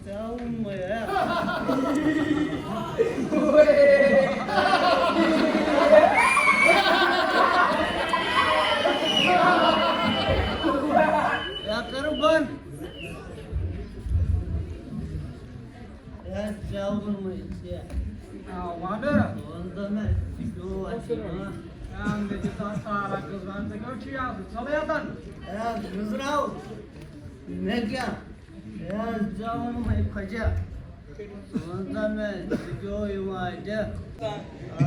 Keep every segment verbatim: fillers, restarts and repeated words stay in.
ژےٚ ووٚنمَے، ہا؟ یا کَرٕ بنٛد۔ ہے، ژےٚ ووٚنمَے ژےٚ۔ آ، وَنہٕ۔ ژٕ وَن تہٕ مےٚ، ژٕ کیٛاہ وَنان؟ آ، مےٚ چھِ تَتھ سارا قٕصہٕ وَنان، ژٕ کیٛاہ چھُے آز؟ ژٕ ژَلے یَتَن؟ ہے، گُزراو۔ مےٚ کیٛاہ؟ ہے، ژےٚ ووٚنمَے خۄجا۔ ژٕ وَن تہٕ مےٚ، ژٕ کیٛاہ یِوان اَتہِ؟ آ۔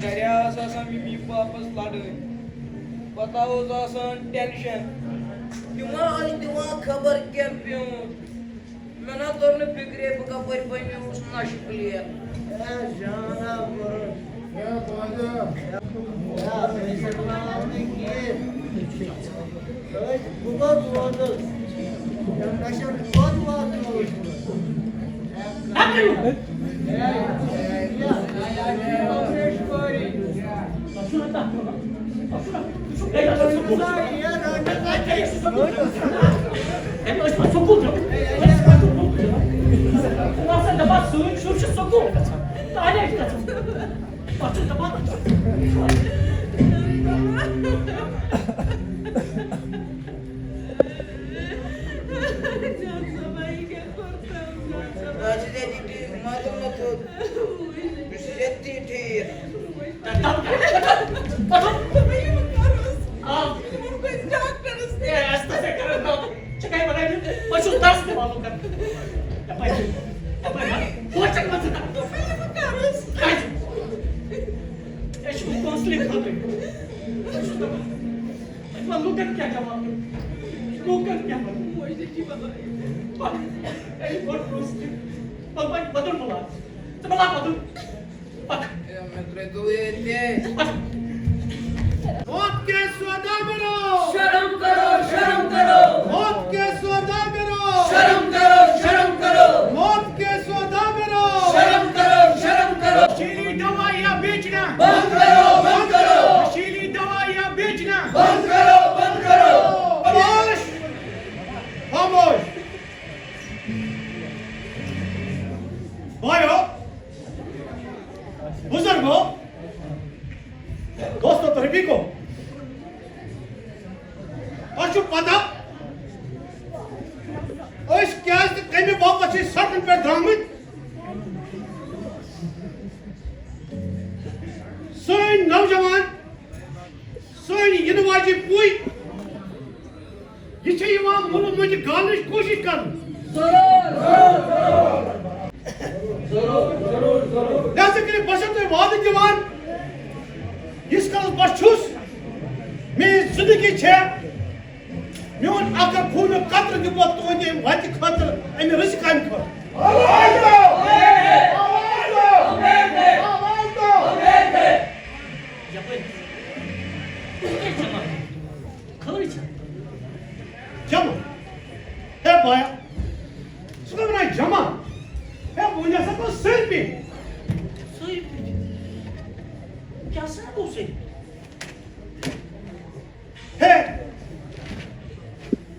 گرِ ٲس آسان مِمی پاپس لڑٲے۔ پتہٕ اوس آسان ٹینشن۔ تِمن ٲسۍ دِوان خبر کیٛاہ پیوٗنت۔ مےٚ نہ توٚر نہٕ فِکرے بہٕ کپٲرۍ بنیووُس نشہٕ پلیر۔ اے جانا برو۔ اے باجا۔ اے، أسۍ چھِ وَنان نہٕ کِہیٖنۍ۔ أسۍ، بہٕ کوٚت ووتُس؟ مےٚ چھَنہٕ کوٚت واتُن اوس۔ بہٕ حظ چھُس ییٚتی ٹھیٖک، مَتُن مَتُن۔ بہٕ چھُس ییٚتی ٹھیٖک۔ لوٗکَن کیٛاہ جواب دیُن؟ لوٗکَن کیٛاہ وَنُن؟ پَکھ۔ اے، گۄڈٕ روز کہِ۔ پَکھ، پَکھ، پَتُن مُلاز۔ ژٕ مُلاز پَتُن۔ پَکھ۔ اے، مےٚ ترٛٲے تو ییٚتہِ۔ پَکھ۔ موت کے سوداگرو! شرم کرو، شرم کرو! موت کے سوداگرو! شرم کرو، شرم کرو! موت کے سوداگرو! شرم کرو، شرم کرو! نشیلی دوائیاں بیچنا! بند کرو، بند کرو! نشیلی دوائیاں بیچنا! بند کرو، بند کرو! خاموش! خاموش! بھائیو، بزرگو، دوستو تہٕ رفیقو، تۄہہِ چھُو پتہ، أسۍ کیٛازِ تہٕ کَمہِ باپتھ چھِ أسۍ سڑکن پٮ۪ٹھ درٛامٕتۍ؟ سٲنۍ نوجوان، سٲنۍ یِنہٕ واجہِ پُے، یہِ چھےٚ یِوان مُلہٕ مٔنٛزۍ گالنٕچ کوٗشِش کرنہٕ۔ ضروٗر، ضروٗر، ضروٗر، ضروٗر، ضروٗر۔ لہذا کٔرِتھ بہٕ چھُسو تۄہہِ وعدٕ دِوان، ییٖتِس کالس بہٕ چھُس، میٛٲنۍ زِندگی چھےٚ، میون اکھ اکھ خوٗنُک قطرٕ دِمہٕ بہٕ تُہٕنٛدِ اَمہِ وَتہِ خٲطرٕ، اَمہِ رٕژِ کامہِ خٲطرٕ۔ یپٲرۍ۔ یہِ کَتہِ جمع؟ خٲرٕے چھا؟ جمع؟ ہے بایا، ژٕ کَتھ وَنان جمع؟ ہے، وۄنۍ ہسا گوٚو سٔرۍ پیٚٹھۍ۔ سٔرۍ پیٚٹھۍ؟ کیٛاہ سا گوٚو سٔرۍ؟ ہے،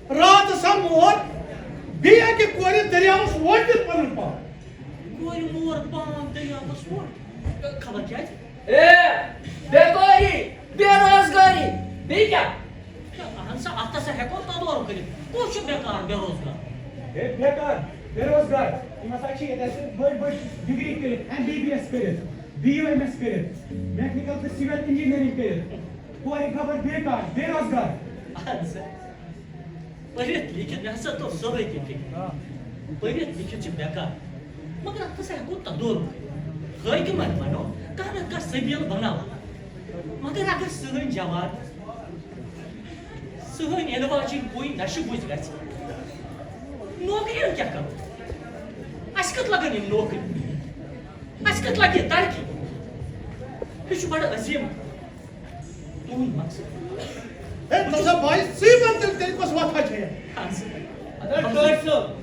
راتھ سا مور بیٚیہِ اَکہِ کورِ دٔریاوَس وٲتِتھ پَنُن پان۔ کورِ مور پان دٔریاوَس ووت۔ خبر کیٛازِ؟ اے، بیکٲری، بے روزگٲری، بیٚیہِ کیٛاہ؟ کیٛاہ، اَہَن سا، اَتھ ہسا ہٮ۪کو تَدورٕ کٔرِتھ۔ کُس چھُ بیکار، بے روزگار؟ ہے، بیکار، بے روزگار، یِم ہسا چھِ ییٚتہِ اَسہِ بٔڑۍ بٔڑۍ ڈگری کٔرِتھ، ایم بی بی ایس کٔرِتھ، بی یوٗ ایم ایس کٔرِتھ، میکنیکل تہٕ سِول انجینئرنگ کٔرِتھ۔ کورِ خبر بیکار، بے روزگار۔ اہن سا۔ پٔرِتھ لیکھِتھ، مےٚ ہسا توٚر سورُے کینٛہہ فِکرِ۔ پٔرِتھ لیکھِتھ چھِ بیکار۔ مگر اَتھ ہسا ہٮ۪کو تَدورٕ کٔرِتھ۔ حٲکِمن وَنو، کانٛہہ نتہٕ کانٛہہ سٔبیٖل بناوو۔ مگر اگر سٲنۍ جوان، سٲنۍ یِنہٕ واجیٚنۍ پُے نشہٕ بُج گژھِ، نوکرین کیٛاہ کرو؟ اَسہِ کَتھ لگن یِم نوکری؟ اَسہِ کَتھ لگہِ یہِ ترقی؟ یہِ چھُ بڑٕ عظیٖم تُہُنٛد مقصد۔ ہے، ژٕ چھا بھائی، ژٕے وَن تیٚلہِ، تیٚلہِ کۄس وَتھا چھےٚ؟ اَہَن سا۔ اگر ٹٲٹھۍ صٲب،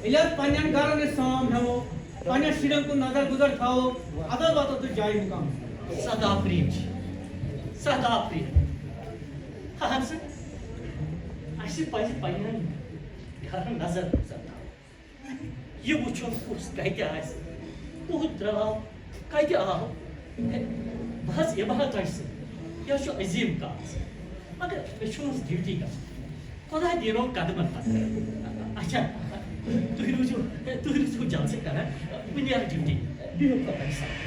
ییٚلہِ حظ پنٛنٮ۪ن گَرَن أسۍ سام ہٮ۪مو، پنٛنٮ۪ن شُرٮ۪ن کُن نظر گُزر تھاوو، اَدٕ حظ واتو تُہۍ جایہِ مُقام۔ سَداہ اپریل چھِ، سَداہ اپریل۔ اَہَن سا، اَسہِ پَزِ پنٛنٮ۪ن گَرَن نظر گُزر تھاوٕنۍ۔ یہِ وٕچھُن کُس کَتہِ آسہِ، کوٚت درٛاو، کَتہِ آو۔ بہٕ حظ یِمہٕ ہا تۄہہِ سۭتۍ، یہِ حظ چھُ عظیٖم کاز، مگر مےٚ چھُ ڈیوٹی گژھُن۔ خۄدا دیٖنو قدمن پتہٕ۔ اچھا، تُہۍ روٗزِو، تُہۍ روٗزِو جلسہٕ کران، بہٕ نیرٕ ڈیوٹی۔ بِہِو خۄدایَس حوالہٕ۔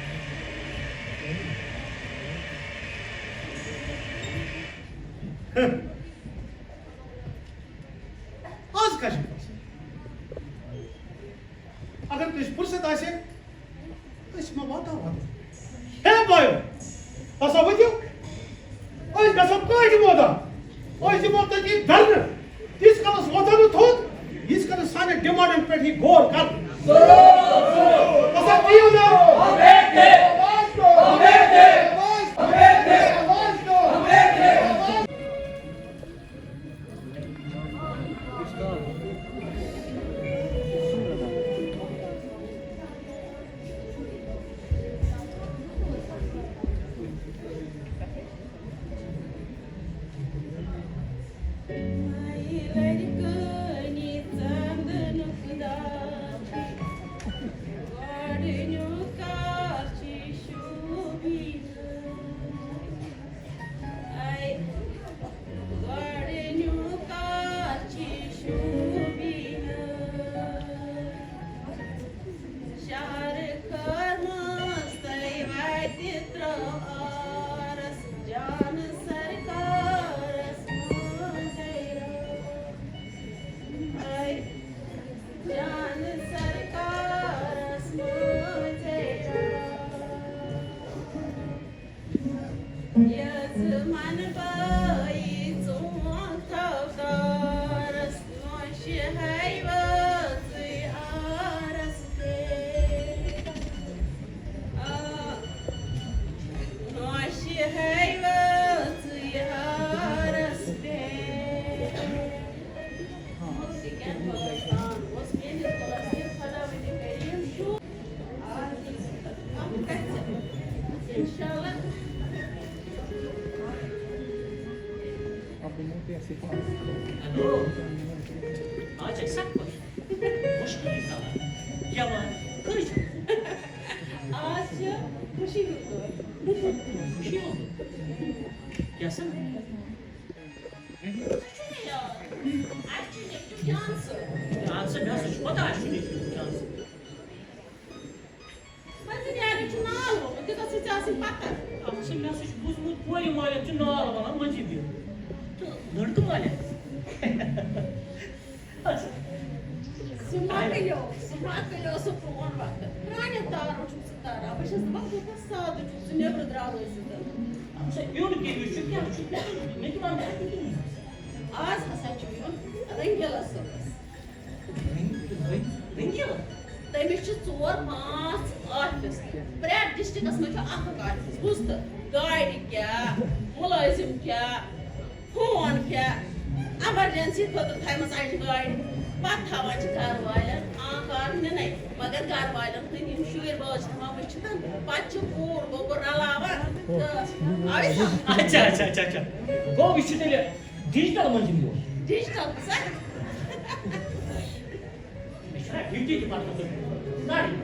آز کیٛاہ چھُ گژھان؟ اگر کٲنٛسہِ فرصت آسہِ، أسۍ ما واتو واتو۔ ہے بایو، ہسا ؤتھِو، أسۍ گژھو کٲنٛسہِ مٲدان۔ أسۍ دِمو تٔتی دھرنہٕ۔ تیٖتِس کالس وۄتھو نہٕ تھوٚد، ییٖتِس کالس سانٮ۪ن ڈیمانڈن پٮ۪ٹھ یی غور کرنہٕ۔ ہسا دِیِو نا۔ گۄڈٕنیُک کار چھِ شوٗبیٖنہٕ۔ شہرٕ خٲر منٛز تۄہہِ واتہِ ترٛٲرس، جان سرکارس منٛزے رٲس۔ اے جان سرکارس منٛزے رٲس۔ یزمن بٲیی ژوٗنٛٹھ تھوکارس، نوشہِ ہے وٲژٕے ہارس پٮ۪ٹھ۔ آ، نوشہِ ہے وٲژٕے ہارس پٮ۪ٹھ۔ انشاءاللہ۔ ہیلو۔ آ، چھا سخ پٲٹھۍ؟ مُشکِلٕے کَران۔ گٮ۪وان۔ کٔہۍ چھِ؟ آز چھِ خوشی ہُنٛد دۄہ۔ خوشی ہُنٛد دۄہ؟ کیٛاہ سا؟ اَسہِ چھُنہٕ یاد۔ اَسہِ چھُ نیٚچوٗ جان صٲب۔ جان صٲب، مےٚ ہسا چھُ پَتہ، اَسہِ چھُ نیٚچوٗ جان صٲب۔ وۄنۍ زِ نیرٕنۍ چھُ نال ووٚنمُت، تہِ گٔژھ ژےٚ آسٕنۍ پَتہ۔ اَتھ چھُ مےٚ سُہ چھُ بوٗزمُت کورِ مالٮ۪ن چھُ نال وَنان مٔنٛزِم یہِ۔ تہٕ لٔڑکہٕ مالٮ۪ن۔ اچھا۔ سُہ مۄکلیو، سُہ مۄکلیو سُہ پرٛون وقت۔ پرٛانٮ۪ن تارو چھُکھ ژٕ تاران۔ بہٕ چھَس دَپان، کوٗتاہ سادٕ چھُکھ ژٕ نیٚبرٕ درٛاوٲے سۭتۍ۔ اچھا، یُن کٔمِس چھُ، کیٛاہ چھُ، مےٚ تہِ وَن تہٕ، آز ہسا چھُ یُن رٔنٛگیٖلا صٲبَس۔ رٔنٛگۍ-، رٔنٛگۍ-، رٔنٛگیٖلا؟ تٔمِس چھِ ژور پانٛژھ آفِس۔ پرٛٮ۪تھ ڈسٹرکٹس منٛز چھُ اکھ اکھ آفِس۔ بوٗز تہٕ، گاڑِ کیٛاہ، مُلٲزِم کیٛاہ، فون کیٛاہ، ایمرجنسی خٲطرٕ تھایمٕژ اَجہِ گاڑِ۔ پتہٕ تھاوان چھِ گرٕ والٮ۪ن آنکار نِنَے، مگر گرٕ والٮ۪ن ہٕنٛدۍ یِم شُرۍ بٲژ چھِ تھاوان وٕچھِتھ، پتہٕ چھِ کوٗر گوٚبُر رلاوان تہٕ اوے سمجھ۔ اچھا، اچھا، اچھا، اچھا۔ گوٚو، یہِ چھُ تیٚلہِ ڈیجیٹل منٛز یِم یور۔ ڈیجیٹل سا۔ مےٚ چھُنہ ڈیوٹی تہِ پَتہٕ کَرٕنۍ۔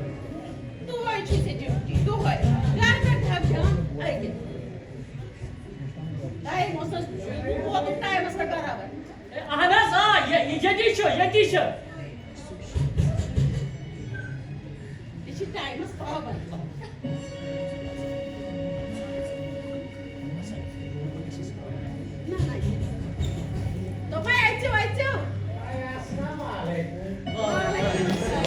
دۄہے چھُے ژےٚ ڈیوٹی، دۄہے۔ گرٕ پٮ۪ٹھ تھَکھ جان أکِس۔ ٹایم اوس نہٕ حظ، ووتُکھ ٹایمَس پٮ۪ٹھ برابر۔ اے، اہن حظ، آ، یہِ، یہِ ییٚتی چھُ، ییٚتی چھُ۔ یہِ چھِ ٹایمَس پابنٛد۔ نہ، نہ، یہِ۔ دوٚپمَے، أژِو، أژِو۔ السلام علیکم۔ وعلیکم السلام۔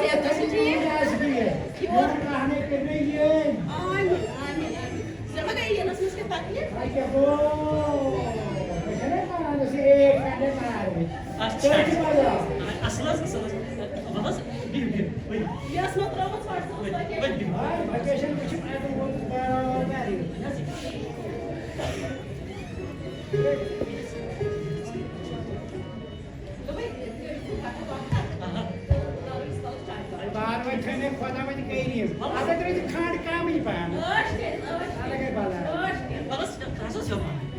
صحت چھا ٹھیٖک؟ یور۔ آمین، آمین، آمین۔ ژےٚ ما گٔیی یِنَس منٛز کینٛہہ تکلیٖف؟ اچھا، اچھا۔ اَصٕل حظ، اَصٕل حظ۔ وَلہٕ حظ، بِہِو، بِہِو، ؤلِو۔ یَس ما ترٛٲومٕژ WhatsApp-س ؤلِو، پٮ۪ٹھ؟ ؤلِو، بِہِو۔ دوٚپمَے، کَرو ییٖتِس کالَس چاے کَپ۔ بار وۄنۍ تھٲے مےٚ خۄدا وۄنۍ کریم۔ اَتھ ترٛٲیِو کھنٛڈ کَمٕے پَہَم۔ ٲٹھ کیٛازِ؟ ٲٹھ اَدٕ گٔے بَلاے۔ ٲٹھ کیٛازِ؟ ژٕ چھُکھ یوٚرٕ وَنان۔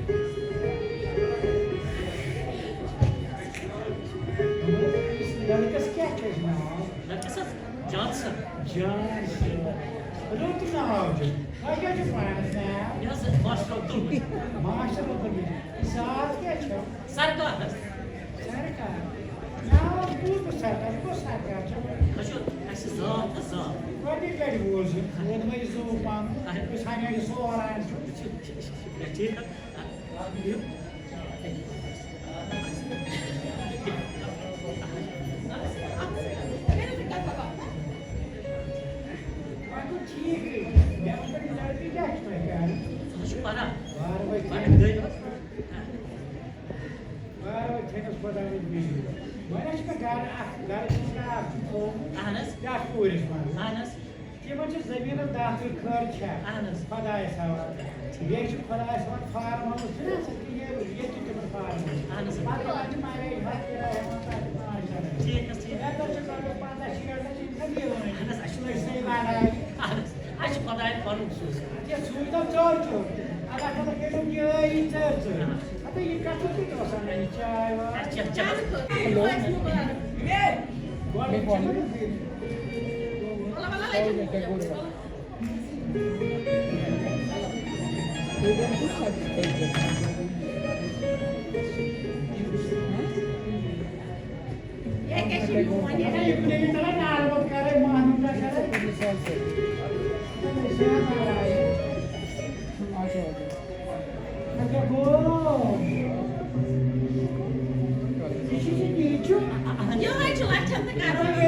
لٔڑکَس کیٛاہ چھُ ناو؟ لٔڑکَس حظ؟ جانسَن۔ جانسَن۔ رُت ناو چھُ۔ تۄہہِ کیٛاہ چھُ پانَس ناو؟ مےٚ حظ ماسٹر عبدالمجید۔ ماسٹر عبدالمجید۔ ذات کیٛاہ چھَو؟ سرکار حظ۔ سرکار۔ ناو حظ بوٗز مےٚ سرکار۔ کُس سرکار چھُ؟ اَسہِ چھُ، اَسہِ چھِ ذات حظ، ذات۔ گۄڈٕنِچ لَٹہِ بوٗز یہِ۔ ووٚنمَے یہِ زوٗ پَنُن۔ اَہَن۔ یُس ہَنہِ ہَنہِ سوران چھُ۔ یہِ چھُ، یہِ چھُ، یہِ چھُ، یہِ چھُ ٹھیٖک حظ۔ وۄنۍ گوٚو ٹھیٖکٕے۔ مےٚ ووٚن، لڑکہٕ کیٛاہ چھُ تۄہہِ کران؟ سُہ چھُ پران۔ بارٕ وۄنۍ پران کیٛاہ؟ گٔے۔ بارٕ وۄنۍ کھٮ۪نَس خۄداے وۄنۍ بیٚیہِ۔ وۄنۍ حظ چھُ مےٚ گرٕ اکھ، گرٕ چھُ مےٚ اکھ تھوٚومُت۔ اہن حظ۔ یَتھ پوٗرِس منٛز۔ اہن حظ۔ تِمن چھِ زٔمیٖنَس دَہ تُہۍ کھٲلۍ چھا؟ اہن حظ۔ خۄدایَس حوالہٕ۔ بیٚیہِ چھُ خۄدایَس حوالہٕ فارم ہاوُس چھُنہ آسان، تہِ یہِ، ییٚتہِ چھُ تِمن فارم ہاوُس۔ اہن حظ۔ پَتہٕ تِمن چھِ مَرے ہَتھ کِراے ہٮ۪وان، تَتہِ چھِ پانٛژھ شیٚے رۄپیہِ۔ ٹھیٖک حظ، ٹھیٖک۔ مےٚ دوٚپ، چھِ رۄپیَس پنٛداہ شیٹھ لَچھ، یِم کَتہِ یِوان؟ اہن حظ، اَسہِ چھُ لٔگۍ سٲری بَناوٕنۍ۔ اہن حظ، اَسہِ چھُ خۄدایَن پَنُن سوٗزمُت۔ یہِ سوٗزۍ تو ژور ژور۔ اللہ تعالیٰ کٔرِن یہِ ٲیی ژٲر ژٲر۔ اہن حظ۔ ہَتہٕ یہِ کَتھ چھُ تُہۍ آسان اَمہِ چاے واے؟ اَسہِ چھِ، اَسہِ چھِ حظ۔ گۄڈٕ چھُنہٕ یِہوٚے چھُ لَچھَن تہٕ کَرورَن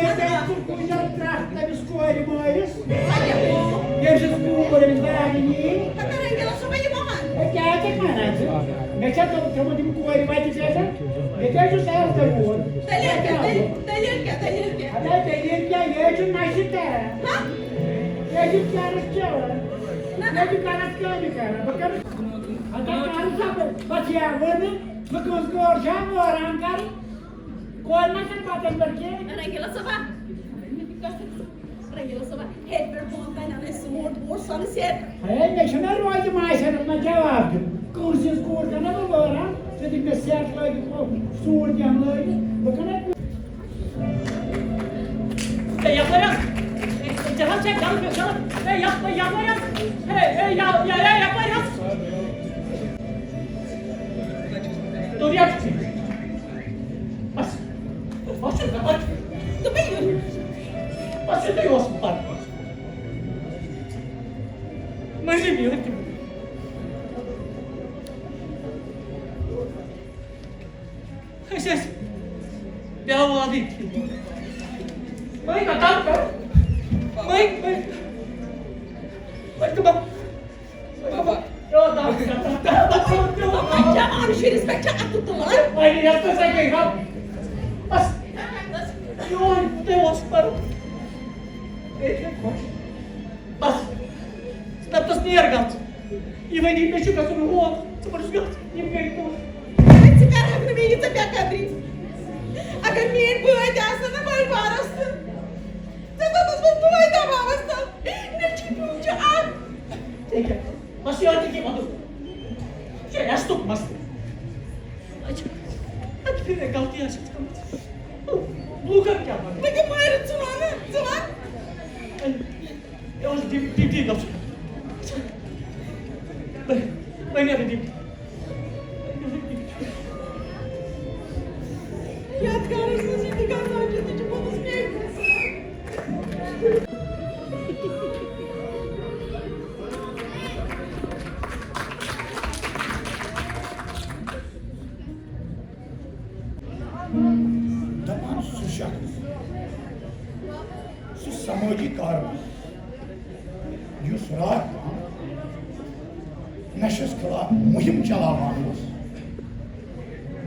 منٛز اَکھ۔ تٔمِس کورِ مٲرِس۔ ییٚمۍ سٕنٛز کوٗر أمِس باگہِ نِیہِ۔ تہٕ رنگیلا صٲبہ، یہِ ما وَن۔ ہے، کیٛاہ کیٛاہ وَنان ژٕ؟ مےٚ چھا تِم تھٲومٕتۍ یِم کورِ وَتہِ پٮ۪ٹھ؟ مےٚ کیٛاہ چھُ سَر ترٛوومُت؟ دٔلیٖل کیٛاہ، دٔلیٖل، دٔلیٖل کیٛاہ، دٔلیٖل کیٛاہ؟ اَدٕ دٔلیٖل کیٛاہ؟ یہِ حظ چھُ نَشہٕ کران۔ ہا؟ یہِ حظ چھُ چرس چٮ۪وان۔ نہ، نہ۔ یہِ حظ چھُ غلط کامہِ کران۔ بہٕ کرٕ، اَدٕ کَرٕ سا بہٕ، بہٕ چھِ یَوٕ وَنان، بہٕ کٲنٛسہِ کٲر چھا وٲران کرٕنۍ؟ کورِ ما چھَنہٕ پَتہٕ پٮ۪ٹھ کینٛہہ؟ رنگیلا صٲبہ۔ رنگیلا صٲبہ، ہیٚرِ پٮ۪ٹھ بۄن تام اَنَے سوٗٹ بوٗٹ سۄنہٕ سیٹ۔ ہے، مےٚ چھُنہ روزِ ماسہِ ہٮ۪تھ نہ جواب دیُن۔ کٲنٛسہِ ہٕنٛز کوٗر کَرٕ نہ بہٕ وٲران؟ ژےٚ دِکھ مےٚ سیٹ لٲگِتھ، سوٗٹ کینٛہہ لٲگِتھ، بہٕ کَرٕ اَتہِ۔ ہے، یَپٲرۍ حظ۔ ہے، ژےٚ حظ چھےٚ غلط، غلط۔ ہے، یَپٲرۍ، یَپٲرۍ حظ۔ ہے، ہے، یا-، یا-، یا-، یَپٲرۍ حظ۔ تُل یَتھ۔ بَس۔ بَس چھُ، بَس چھُ۔ دوٚپمَے یہِ۔ بَس یُتُے اوس پَتہٕ۔ مٔنٛزِم یہِ۔ أسۍ ٲسۍ پیٛاوٕ والٕنۍ۔ وۄنۍ کَتھ کَر؟ وۄنۍ، وۄنۍ، وۄنۍ کَتھ؟ بابا۔ یو، دَب، دَب، دَب، دَب، دَب، دَب۔ جوان شُرِس پٮ۪ٹھ چھِ اَتھٕ تُلان۔ وۄنۍ یَتھ ژٕ سا گٔے، ہا؟ بَس۔ یون تہِ اوس پَرُن۔ بیٚیہِ چھُ خۄش۔ بَس۔ دَپتَس، نیر گژھ۔ یہِ وَنہِ، مےٚ چھُ گژھُن ہور۔ ژٕ ما چھُس گژھُن؟ یِم گٔے دۄہ۔ ژٕ کَرٕ ہَکھ نہٕ مےٚ ییٖژاہ بے قدری۔ اگر میٛٲنۍ بٲے تہِ آسہٕ نا بٔڑۍ بارَس تہٕ ژےٚ دوٚپُس بہٕ توتہِ دَباوَس تَل۔ مےٚ چھُ پیوٚن چھُ اَکھ۔ ژےٚ کیٛاہ؟ بَس یورٕ تہِ کینٛہہ مَتہٕ۔ یہِ چھُ رٮ۪ستُک مسلہٕ۔ اچھا، اَتہِ پھِرِ غلطی آسہِ گٔمٕژ۔ لوٗکَن کیٛاہ وَنہٕ؟ مےٚ کیٛاہ مارِ ژٕ وَنہٕ؟ ژٕ وَن۔ یہِ اوس ڈی-، ڈیوٹی گژھُن۔ بہٕ، بہٕ نیرٕ ڈیوٹی۔ یَتھ گَرَس منٛز چھِ تہِ گژھان کہِ تہِ چھِ پوٚتُس مےٚ۔ دَپان سُہ شخص، سُہ سمٲجی کارکُن، یُس راتھ تام نشس خلاف مُہِم چلاوان اوس،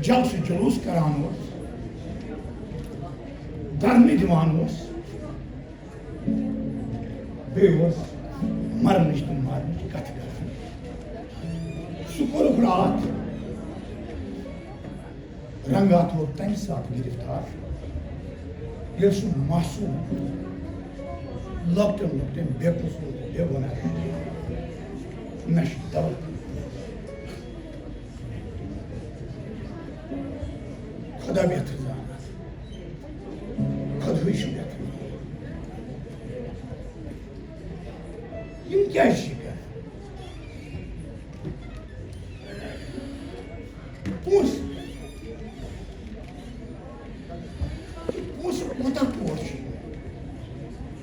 جلسہٕ جلوٗس کران اوس، دھرنہٕ دِوان اوس، بیٚیہِ اوس مرنٕچ تہٕ مارنٕچ کتھٕ کران۔ سُہ کوٚرُکھ راتھ رنگاتھور تمہِ ساتہٕ گرفتار، ییٚلہِ سُہ معصوم، لۄکٹٮ۪ن لۄکٹٮ۪ن بے قصوٗر تہٕ بے گۄناہ نشہٕ دَوٕ خۄدا بہتر زانان۔ خۄدہٕے چھُ بہتر۔ یِم کیٛازِ چھِ یہِ کران؟ پونٛسہٕ۔ یہِ پونٛسہٕ کوٗتاہ ٹوٹھ چھُ؟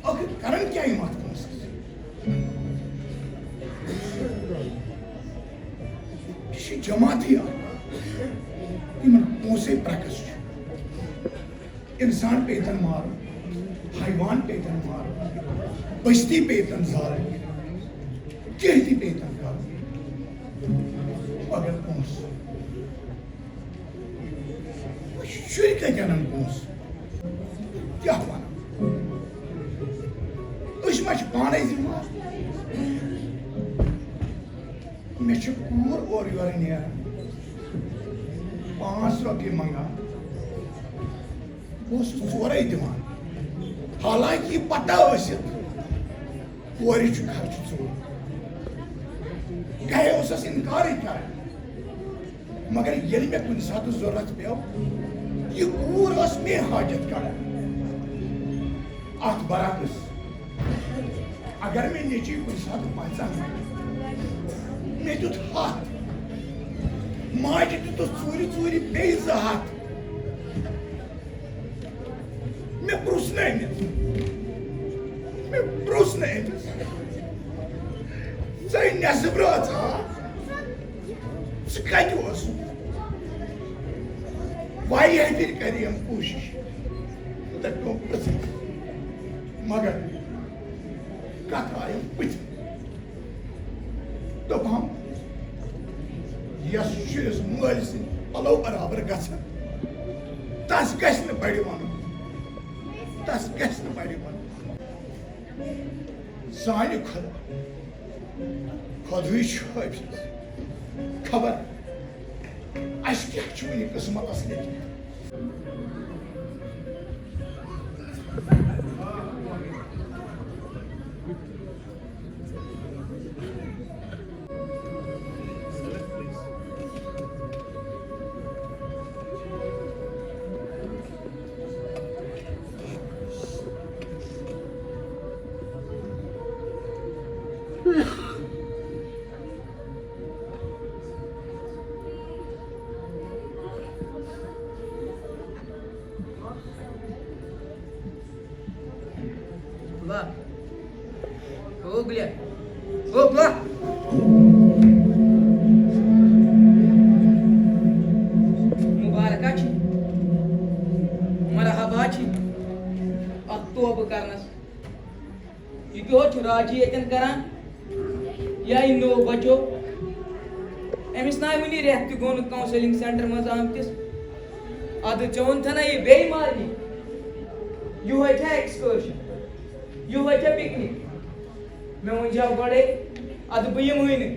ٲخٕر کران کیٛاہ یِم اَتھ پونٛسَس؟ یہِ چھِ جماعتٕے اَکھ۔ یِمَن پونٛسَے پرٛکَس چھُ۔ انسان پیتن مارُن، حیوان پیتن مارُن، بستی پیتن زالٕنۍ، کینٛہہ تہِ پیتن کرُن، مگر پونٛسہٕ۔ شُرۍ کتہِ انن پونٛسہٕ؟ کیٛاہ ونو؟ أسۍ ما چھِ پانے ذمہٕ وار؟ مےٚ چھِ کوٗر اورٕ یورٕ نیران، پانٛژھ رۄپیہِ منٛگان، بہٕ اوسُس ژورے دِوان، حالانکہِ یہِ پتہ ٲسِتھ کورِ چھُ خرچہٕ ژوٚل۔ گرے اوسس انکارٕے کران، مگر ییٚلہِ مےٚ کُنہِ ساتہٕ ضروٗرت پیوٚو، یہِ کوٗر ٲس مے حاجت کڑان۔ اتھ برعکس، اگر مےٚ نیٚچی کُنہِ ساتہٕ پنٛژاہ منٛگہِ، مےٚ دیُت ہتھ، ماجہِ دیُتُس ژوٗرِ ژوٗرِ بیٚیہِ زٕ ہتھ۔ مےٚ پرُژھ نہٕ أمِس۔ مےٚ پرُژھ نہٕ أمِس۔ ژےٚ نٮ۪صٕب رٲژ ہا؟ ژٕ کتہِ اوسُکھ؟ واریاہ پھِرِ کرے أمۍ کوٗشِش، تہٕ پیوٚم پرٛژھٕنۍ۔ مگر کتھ آیم بٕتھِ۔ دوٚپہم، یس شُرِس مٲلۍ سٕنٛدۍ پلو برابر گژھن، تس گژھِ نہٕ بڑِ ونُن، تس گژھِ نہٕ بڑِ ونُن۔ سانہِ خۄدا، خۄدہٕے چھُ حٲفِظ۔ خبر، اسہِ کیٛاہ چھُ وُنہِ قٕسمتس لیکھِتھ؟ لا۔ او گُلیا۔ او گُلا۔ مُبارکہ چھی۔ مرحبا چھی۔ اکھ توبہٕ کرنس۔ یہِ کیٛاہ چھُ راجی ییٚتٮ۪ن کران؟ یا یہِ نوٚو بچو؟ أمِس ناے وُنہِ رٮ۪تھ تہِ گوٚو نہٕ counselling centre منٛز آمتِس۔ اَدٕ ژےٚ ووٚنتھٕ نا یہِ بیٚیہِ مارنہِ؟ یِہوٚے چھا excursion؟ یِہوٚے چھا picnic؟ مےٚ ؤنۍ زیو گۄڈَے، اَدٕ بہٕ یِمہٕے نہٕ۔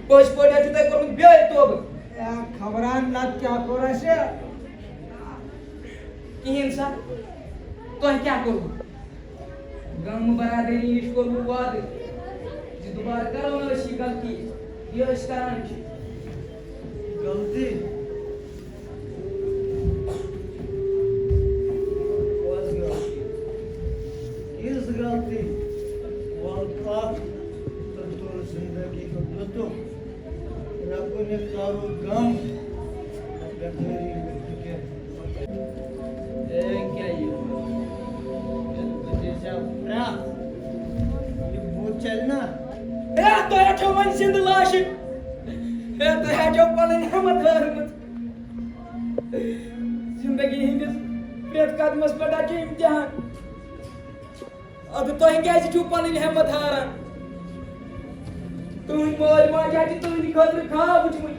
پٔزۍ پٲٹھۍ حظ چھُو تۄہہِ کوٚرمُت بیٛٲلۍ توبہٕ۔ اے، خبران نَتہٕ کیٛاہ کوٚر اَسہِ؟ کِہیٖنۍ سا۔ تۄہہِ کیٛاہ کوٚروٕ؟ گامہٕ برادٔری نِش کوٚروٕ وعدٕ زِ دُبارٕ کَرو نہٕ أسۍ یہِ غلطی، یہِ أسۍ کَران چھِ۔ غلطی؟ کۄس غلطی؟ یِژھ غلطی؟ وَل پَکھ تہٕ تُل زِندگی ہُنٛد لُطُف۔ رَبُن کَرُن غم، بٮ۪مٲری نہٕ فِکر۔ اے، کیٛاہ یہِ؟ یَتھ بہٕ دِژاہ پرٛاہ۔ یہِ بُتھ چَلہِ نا؟ اے، تۄہہِ ہا چھو وۄنۍ زِندٕ لاشہِ۔ اے، تۄہہِ ہا چھو پَنٕنۍ ہٮ۪مَتھ ہٲرمٕژ۔ زِندگی ہِنٛدِس پرٛٮ۪تھ قدمَس پٮ۪ٹھ ہا چھُ اِمتِحان۔ اَدٕ تۄہہِ کیٛازِ چھِو پَنٕنۍ ہٮ۪مَتھ ہاران؟ تُہٕنٛدۍ مٲلۍ ماجہِ ہا چھِ تُہٕنٛدِ خٲطرٕ خاب وٕچھمٕتۍ۔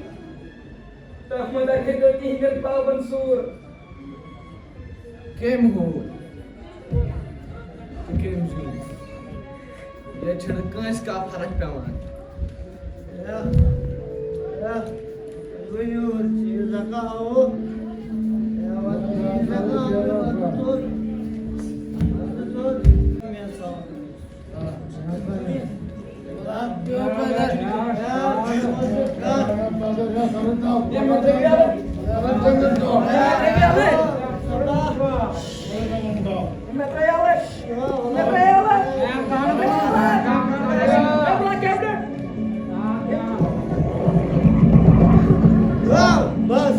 تَتھ منٛز ہا کھٔتۍ تُہۍ تِہِنٛدٮ۪ن خابَن سوٗر۔ کٔمۍ ہوو تہٕ کٔمۍ زیوٗن؟ ییٚتہِ چھَنہٕ کٲنٛسہِ کانٛہہ فرق پٮ۪وان۔ مےٚ ترٛٲیو وۄنۍ۔ مےٚ ترٛٲیو وۄنۍ۔ مےٚ ترٛٲیو وۄنۍ۔ مےٚ ترٛٲیو وۄنۍ۔ بس۔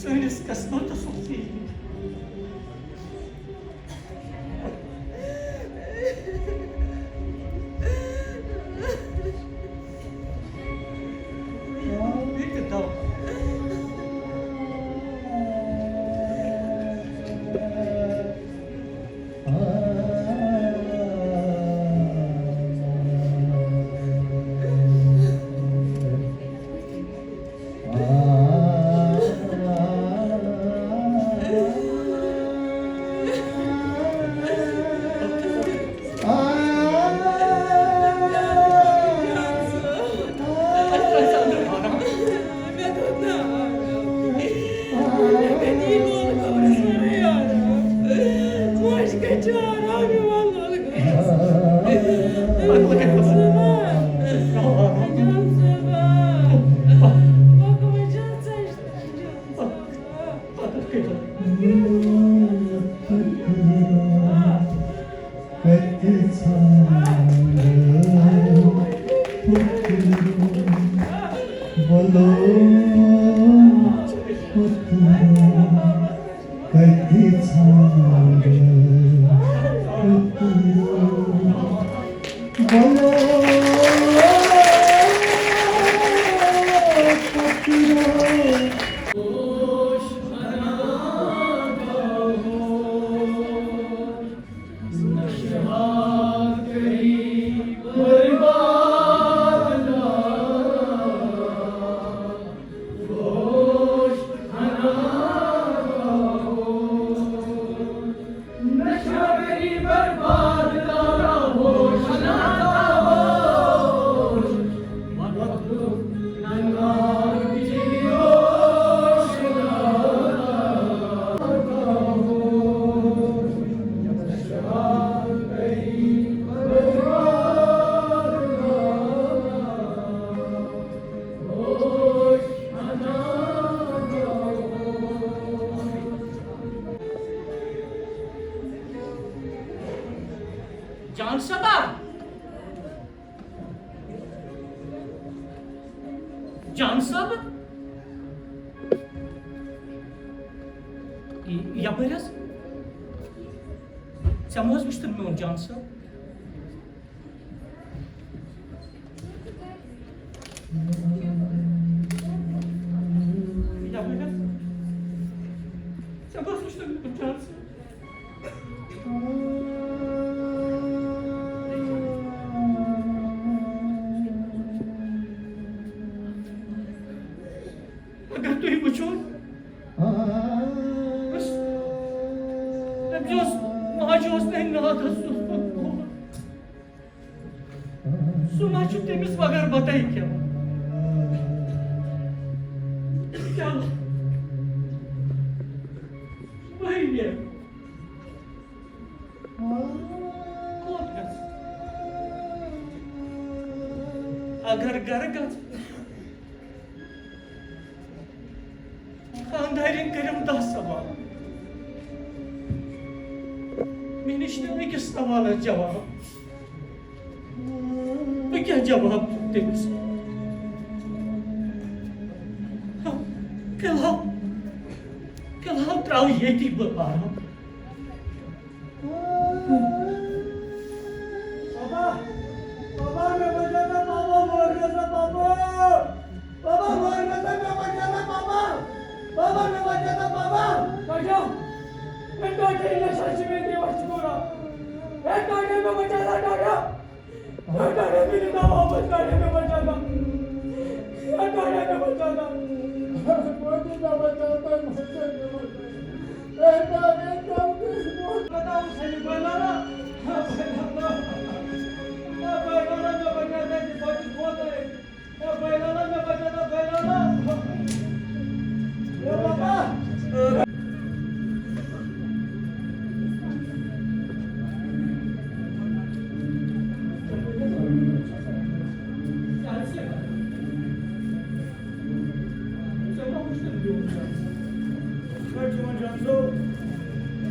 سٲنِس قسمتس اوس یہِ۔ جان صٲبا، جان صٲب، ی-، یپٲرۍ حظ۔ ژےٚ ما حظ وُچھتُن میون جان صٲب؟ یپٲرۍ حظ۔ ژےٚ ما حظ وُچھتُن میون جان صٲب؟ اگر تُہۍ وٕچھِو، أمِس، أمِس اوس، ماجہِ اوس نہٕ أمۍ نادَس سُہ، سُہ ما چھُ تٔمِس بغٲر بَتَے کھٮ۪وان۔ چلو، وۄنۍ نیرو۔ کوٚت گژھِ؟ اگر گرٕ گژھِ، خاندارٮ۪ن کٔرِم دَہ سوال۔ مےٚ نِش نہٕ أکِس سوالَس جواب۔ بہٕ کیٛاہ جواب دِمہٕ تٔمِس؟ فی الحال، فی الحال ترٛاو ییٚتی بہٕ آرام۔ بابا، بابا، مےٚ بچاو نا بابا، مور گژھِ نا بابا۔ بابا، مور گژھِ نا، مےٚ بچاو نا بابا۔ بابا، مےٚ بچاو نا بابا۔ بچاو، مےٚ بچاو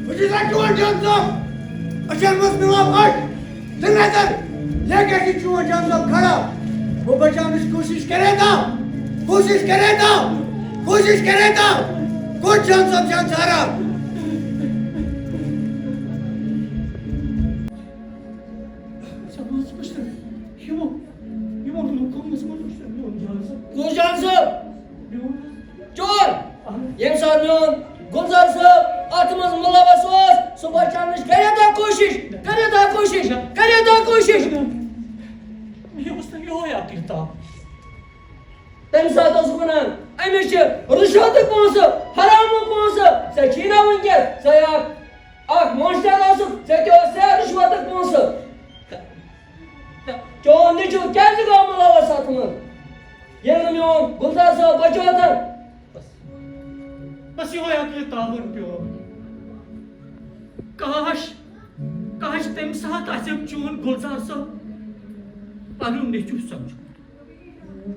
بہٕ چھُس اَتہِ چون جان صٲب۔ أچھَن منٛز مِلان پھَش۔ ژٕ نظر، لیکھے چھُ چون جان صٲب کھڑا۔ وہ بچاونٕچ کوٗشِش کرے تا، کوٗشِش کرے تا، کوٗشِش کرے تا۔ کوٚت جان صٲب چھُ ژھاران؟ ژےٚ ووٚنُتھ پٲٹھۍ یِمو، یِمو لوٗکو منٛز ووٚنُتھ پٲٹھۍ میون جان صٲب۔ کُس جان صٲب؟ میون۔ چون؟ اہن۔ ییٚمہِ ساتہٕ میون گُلزار صٲب اَتھ منٛز مُلوث اوس، سُہ بچاونٕچ کٔرِو تۄہہِ کوٗشِش، کٔرِو تۄہہِ کوٗشِش، کٔرِو تۄہہِ کوٗشِش۔ مےٚ اوس نہٕ یِہوٚے اَکھ کِتاب۔ تَمہِ ساتہٕ اوسُکھ وَنان، أمِس چھِ رُشوتٕکۍ پونٛسہٕ، حرامُک پونٛسہٕ، ژےٚ چھی نا وٕنکیٚس، ژٕ اَکھ اکھ ماسٹر اوسُکھ، ژےٚ تہِ اوس ژےٚ رُشوتُک پونٛسہٕ۔ تہٕ چون نیٚچُو کیٛازِ گوٚو مُلوث اتھ منٛز؟ ییٚلہِ نہٕ میون گُلزار صٲب بچوتن۔ بس، بس یِہوے عقلِ تاوُن پیوٚو۔ کاش، کاش تمہِ ساتہٕ آسہِ ہم چون گُلزار صٲب پنُن نیٚچُو سمجھُن۔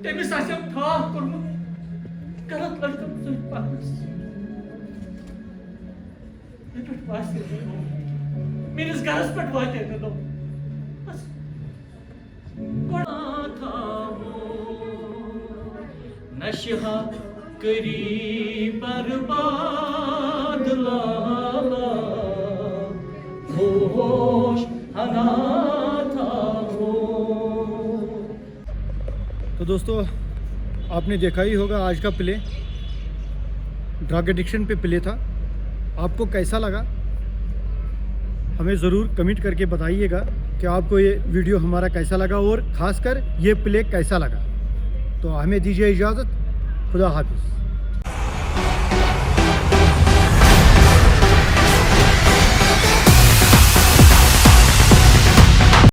تٔمِس آسہِ ہم ٹھاکھ کوٚرمُت غلط لڑکن سۭتۍ پکنس۔ مےٚ پٮ۪ٹھ واسہِ نہٕ۔ میٲنِس گرس پٮ۪ٹھ واتہِ نہٕ نوٚو۔ بس۔ گۄڈٕ نشہٕ ہا کری برباد لالا، ہوش ہنا تھا ہو۔ تو دوستو، आपने देखा ही होगा आज का प्ले, ड्रग एडिक्शन पे प्ले था। आपको कैसा लगा, हमें ज़रूर कमेंट करके बताइएगा कि आपको ये वीडियो हमारा कैसा लगा और ख़ासकर ये प्ले कैसा लगा। तो हमें दीजिए इजाज़त, खुदा हाफिज़।